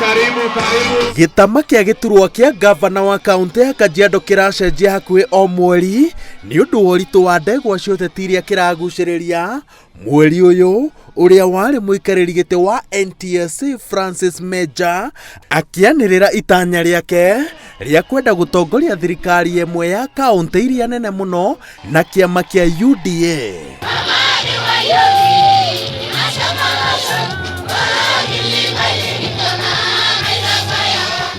Karibu, karibu. Gĩtama kĩa gĩturwa kĩa ngavana wa kaũntĩ ya Kajiado kĩracenjia hakuhĩ o mweri nĩ ũndũ wa ũritũ wa ndegwa cia ũteti iria kĩragucĩrĩria. Mweri ũyũ ũrĩa warĩ mũikarĩri gĩtĩ wa NTSA Francis Meja akĩanĩrĩra itanya rĩake rĩa kwenda gũtongoria thirikari ĩmwe ya kaũntĩ iria nene mũno na kĩama kĩa UDA.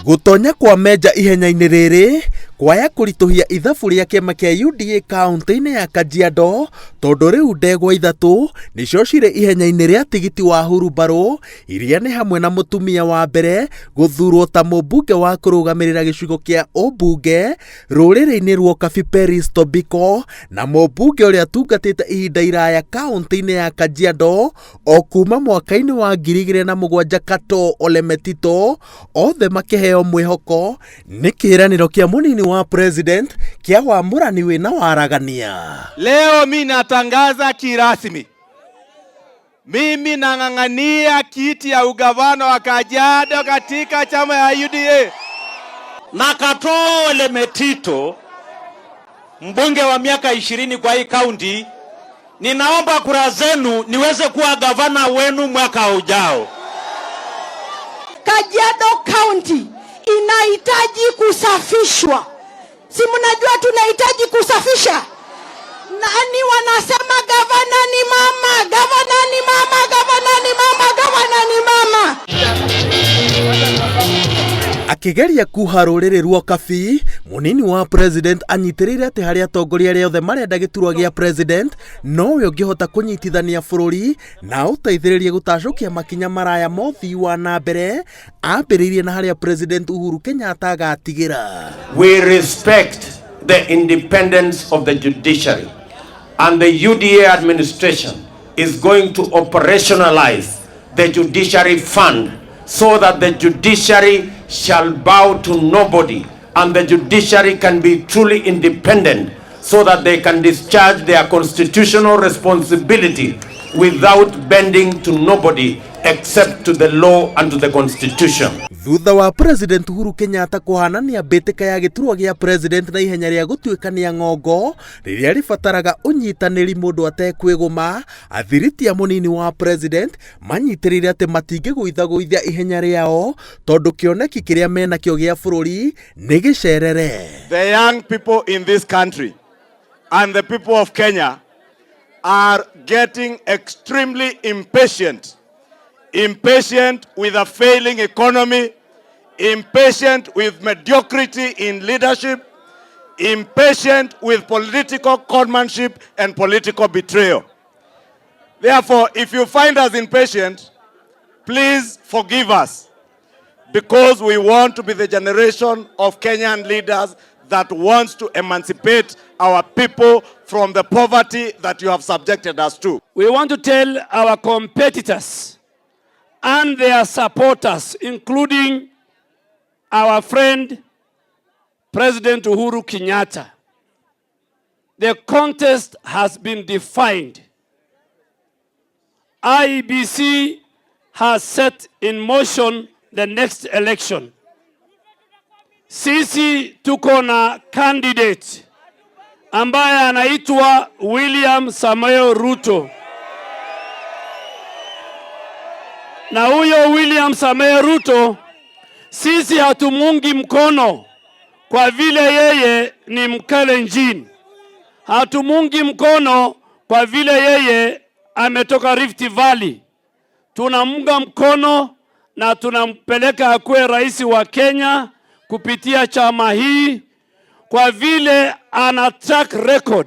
Gũtonya kwa Meja ihenya-inĩ rĩrĩ kwaya kũritũhia ithabu rĩa kĩama kĩa UDA kaũntĩ-inĩ ya Kajiado tondũ rĩu ndegwa ithatũ nĩcio cirĩ ihenya-inĩ rĩa tigiti wa hurumbarũ iria nĩ hamwe na mũtumia wa mbere gũthurwo ta mũmbunge wa kũrũgamĩrĩra gĩcigo kĩa ũmbunge rũrĩrĩ-inĩ rwa Okabi Peris Tobiko na mũmbunge ũrĩa tungatĩte ihinda iraya kaũntĩ-inĩ ya Kajiado o kuma mwaka-inĩ wa 2007 Katoo Ole Metito, othe makĩheo mwĩhoko nĩ kĩĩranĩro kĩa mũnini wa president kĩa wamũrani wĩna waragania. Leo mi natangaza kirasmi, mimi nang'ang'ania kiti ya ugavana wa Kajiado katika chama ya UDA. Na Katoo Ole Metito, mbunge wa miaka 20 kwa hii kaunti, ninaomba kura zenu niweze kuwa gavana wenu mwaka ujao. Kajiado County inahitaji kusafishwa. Si mnajua tunahitaji kusafisha? Nani wanasema gavana ni mama, gavana ni mama, gavana ni mama, gavana ni mama. Akĩgeria kuha rũrĩrĩ rwa Okabi, mũnini wa president anyitĩrĩire atĩ harĩ atongoria arĩa othe marenda gĩturwa gĩa president nowe ũngĩhota kũnyitithania bũrũri na ũteithĩrĩrie gũtacũkia makinya maraya ma ũthii wa na mbere ambĩrĩirie na harĩa President Uhuru Kenyatta agatigĩra. We respect the independence of the judiciary, and the UDA administration is going to operationalize the judiciary fund so that the judiciary shall bow to nobody and the judiciary can be truly independent so that they can discharge their constitutional responsibility without bending to nobody except to the law and to the constitution. Thutha wa President Uhuru Kenyatta kũhanania mbĩtĩka ya gĩturwa gĩa president na ihenya rĩa gũtuĩkania ng'ongo rĩrĩa rĩbataraga ũnyitanĩri mũndũ atekwĩgũma, athiriti a mũnini wa president manyitĩrĩire atĩ matingĩgũithagũithia ihenya rĩao tondũ kĩoneki kĩrĩa menakĩo gĩa bũrũri nĩ gĩcerere. The young people in this country and the people of Kenya are getting extremely impatient. Impatient with a failing economy, impatient with mediocrity in leadership, impatient with political conmanship and political betrayal. Therefore, if you find us impatient, please forgive us, because we want to be the generation of Kenyan leaders that wants to emancipate our people from the poverty that you have subjected us to. We want to tell our competitors and their supporters, including our friend President Uhuru Kenyatta, the contest has been defined. IEBC has set in motion the next election. Sisi tuko na candidate ambaye anaitwa William Samoei Ruto. Na huyo William Samoei Ruto sisi hatumuungi mkono kwa vile yeye ni Mkalenjin. Hatumuungi mkono kwa vile yeye ametoka Rift Valley. Tunamunga mkono na tunampeleka akuwe rais wa Kenya kupitia chama hii kwa vile ana track record.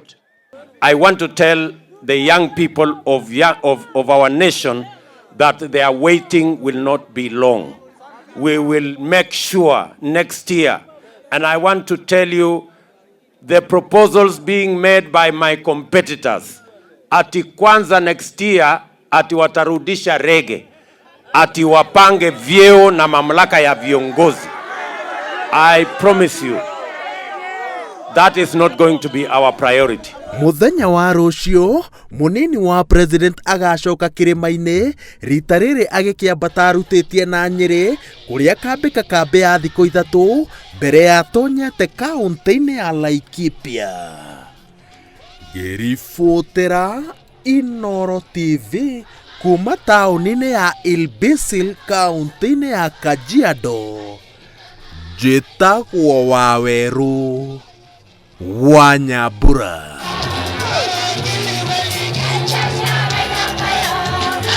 I want to tell the young people of our nation that their waiting will not be long. We will make sure next year, and I want to tell you the proposals being made by my competitors, ati kwanza next year, ati watarudisha rege, ati wapange vyeo na mamlaka ya viongozi. I promise you, that is not going to be our priority. Mũthenya wa rũciũ, mũnini wa president agacoka kĩrĩma-inĩ, rita rĩrĩ agĩkĩambata arutĩtie na Nyĩrĩ, kũrĩa akambĩka kambĩ ya thikũ ithatũ mbere ya atonyete kaũntĩ-inĩ ya Laikipia. Ngĩribotera Inooro TV kuma taũni-inĩ ya Ilbisil kaũntĩ-inĩ ya Kajiado, njĩtagwo Wawerũ wa Nyambura.